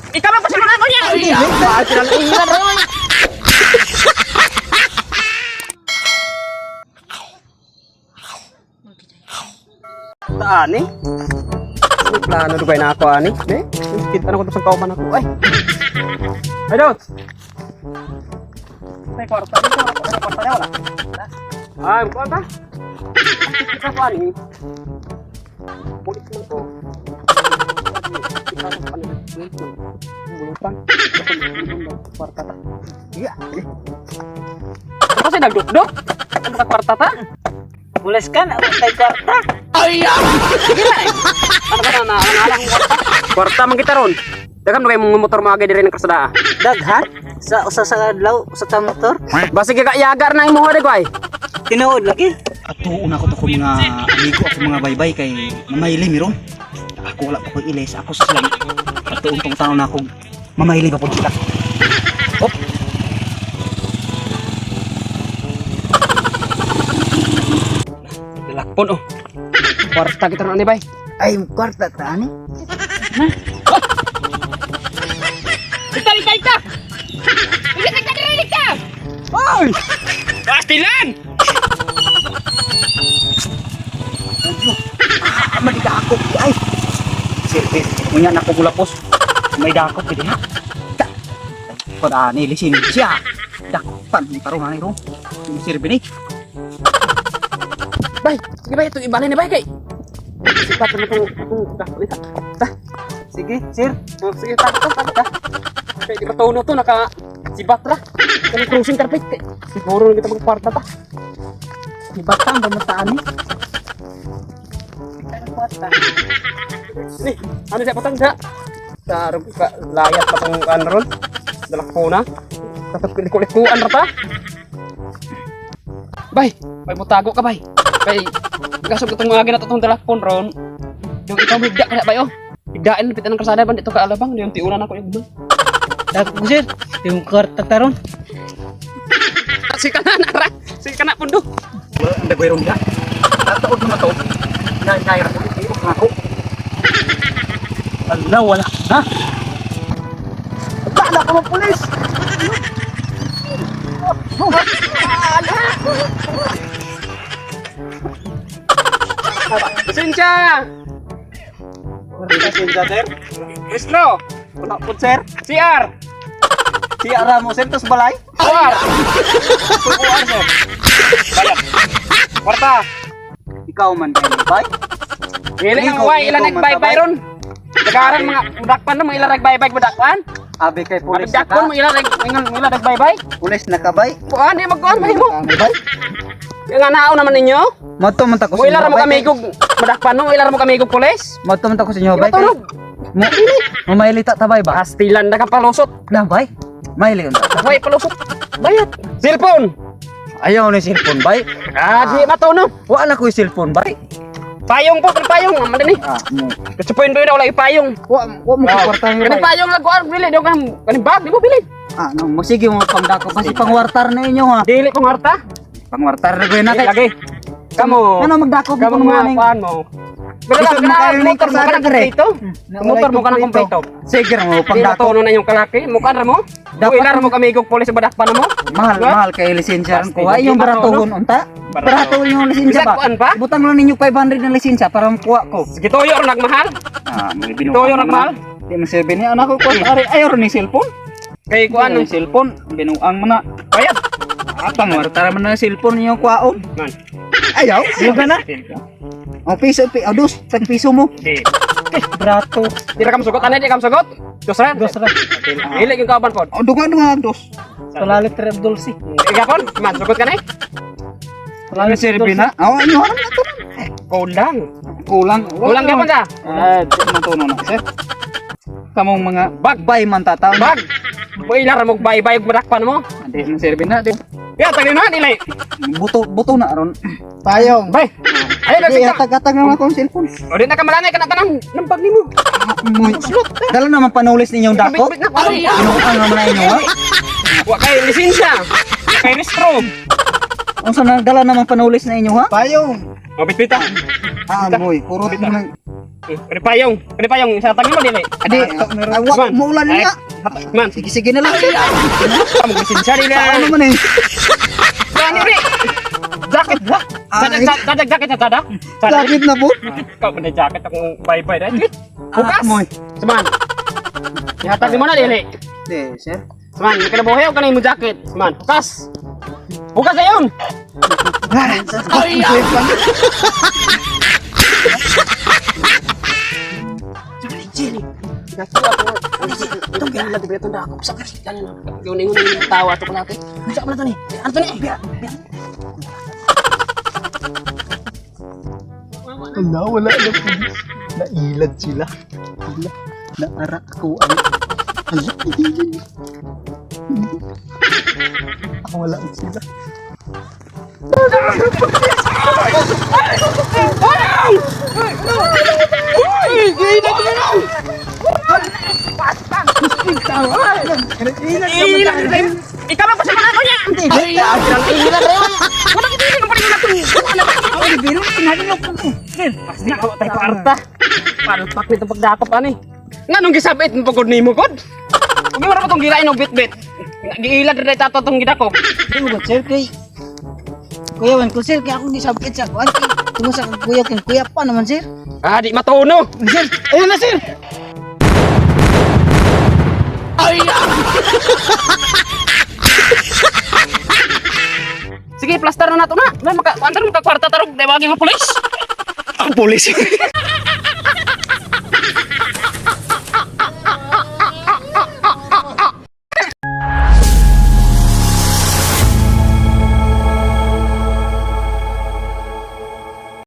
Ikaw man pasulod ako niya. Taani? May plano dugay na ako ani. Eh, kita na ko to sa kauban ako. Ay. Ay, Dots. May kwarta dito, may kwarta na wala. Ay, kwarta. Kita ko ani. Bulit man ko. Bulutan. Kwarta ta. Iya. Kasi nagdukdok. Ano ka kwarta ta? Bulas ka na, kay kwarta. Ano ba na na ang kwarta? Kwarta man kita ron. Daghan mo kay mga motor mga diri ng krasada. Daghan sa usa sa adlaw, usa ka motor. Basig ka yagar na imong hodi ko ay. Tinuod lagi. Ato una ko to ko mga amigo ako mga baybay kay mamayli miron. Ako wala pa ko ilis, ako sa silang ato untong taon na ako mamayli pa pud sila. Op. Lakpon oh. Kwarta kita ron ani bay. Ay, kwarta ta ani. Ika ika ika. Ika ika ika ika. Oy! Pastilan! Ah, mali ka ako ay. Sirbe, unya na ko gulapos. May dakop gid ha. Ta. Pada ni lisensya. Dakpan ni karon ani ro. Sirbe ni. Bay, sige bay itong ibalay na bay kay. Sipat naman itong itong dakpon ita. Ta. Sige, sir. Oh, sige, ta ta ta. Ta. Kay di ba tono to naka sibat ra. Kani cruising carpet kay. Siguro na kita magkwarta ta. Ibatang ba mata ani? Kwarta. Ni, ano siya patang sa? Sa ka, layat pa tong ano ron. Dalakpo na. Tapos kulit-kulikuan ra ta. Bay, bay mutago ka bay. Kay gasog itong mga ginato tong dalakpon ron. Yung ikaw higda ka na bay oh. Higdain pitan ng krasada ban dito ka alabang yung tiunan ako yung guman. Dako ko sir. Yung kwarta taron. Sige ka na nara. Sige ka na pundo. Wala ang dagway ron ka. Tataod naman to. Nainay ra ko ako. Ala wala na. Bala ka mo pulis. Pasensya. Pasensya sir. Rislo. Wala po sir. CR. Si Ramos sir tas balay. OR. Tubuan sir. Bayad. Kwarta. Ikaw man kay bay. Dili ang way ila nagbaybay ron. Dagaran mga budakpan no, mga ila nagbaybay budakpan. Abi kay pulis na ka. Budakpan mga ila nag mga ila nagbaybay. Pulis na ka bay. Kuan di magkuan mahimo. Ano bay? Nga nao naman ninyo. Mato man ta ko Mo ila ra mo kamigog budakpan no, ila ra mo kamigog pulis. Mato man ta ko sa inyo Di bay. matulog. Mo Mamailita ta bay ba? Pastilan na ka palusot. Na bay. Maili unta. Way palusot. Bayad. Cellphone. Ayaw ni cellphone bay. Ah, di matuno. Wala ko yung cellphone bay. Payong po, kanang payong. Madani. Ah, mo. Katsupoin ba yun wala yung payong. Wa mo ko kwarta ni Kaning bay. payong lang kuan bili daw kang kaning bag di mo bili. Ah, no, mo sige mo pangdako kasi pangwartar na inyo ha. Dili kong harta. Pangwartar na ko na kay. Lagi. Kamo. Ano magdako Kamo ko mga mga kuan mo. Pero Bisan lang makayo kana ni motor mo kalsada, kanang dire. kompleto. Motor mo kanang kompleto. Sige mo Di na pangdako. tono na yung kalaki. Mukha ra mo. Dapat- Dapat ra mo kamigog pulis sa badakpan mo. Mahal Diba? mahal kay lisensya ron ko. Pasti, Ay yung di baratuhon unta. Barato. Baratuhon yung lisensya Bisag ba? kuan pa? Butang lang ninyo 500 na lisensya para makuha ko. Sige toyo ra nagmahal. Ah, may Toyo nagmahal. Di man silbi niya anak ko ari ayo ni cellphone. Kay kuan Kuan ni cellphone binuang man na. Bayad. Ah, pangwartar man na cellphone niyo kuwaon. Man. Ayaw, sige na. Oh, piso, oh, dos, tag piso mo. Di. Brato. Di ra kam sugot anay di kam sugot. Dos ra. Dos ra. Dili yung kauban pod. Oh, duga duga dos. Palalit ra dulce. Igapon, man sugot ka na. Palalit Silbi na. Oh, inyo na to. Kulang. Kulang. Kulang gyapon sa. Ah, di man tuno na, sir. Kamong mga bagbay man tataw. Bag. Mo ila ra mo baybay og badakpan mo. Di man silbi na, di. Ya tagli na dili. Buto buto na ron. Payong. Bay. Ay Di nagsikta. hatag-hatag naman akong cellphone. O di na ka malangay kana tanang nang bag nimo. Moy. Dala naman panulis ninyong dako. Bit-bit na kuan. Binuang naman na inyo ha. Wa kay lisensya. Kay restro. Unsa na dala naman panulis na inyo ha? Payong. O bitbita. Ah, moy, puro mo nang Kani payong, kani payong sa tagi mo dili. Adi, wa maulan niya. Man, Sige, sige na lang, sir. Kamu lisensya dili. Ano man eh. Kani ri. Jacket ba? Sada Ay. sada jacket sa sada. Sada. Sakit na po. Ikaw man jacket akong bye-bye dahil. Bukas. Ah, moy. Saman. Ihatag mo na dili. Di, sir. Saman, kinabuhi o kanay mo jacket. Saman, bukas. Bukas ayon. Ay, ay. Tawa to kalaki. Sa man to ni? Ano to ni? Wala, wala na pulis. Nailad sila. Wala. Naara ako. Ay. Hala, nailad. Ako wala sila. Ilan Ikaw ba sa mga niya? Ay, ilan Wala kita yung parin na to. Wala ba? Ay, biro pinadilok ko. Sir, pasti ako tayo kwarta. Palpak nito pagdakop ani. Nga nung gisabit mo pagod nimo god. Kung wala pa tong gilain og bit-bit. Giilad ra tato tong gidakop. Ano ba, sir? Kay Kuya, wan ko, sir. Kaya akong gisabit sa kuan. Kay tungod sa kang kuya, kay kuya pa naman, sir. Ah, di matuno. Sir, ayun na, sir. Sige, plaster na nato na. May maka antar mo ka kwarta tarog, dai wagi nga pulis. Ang pulis.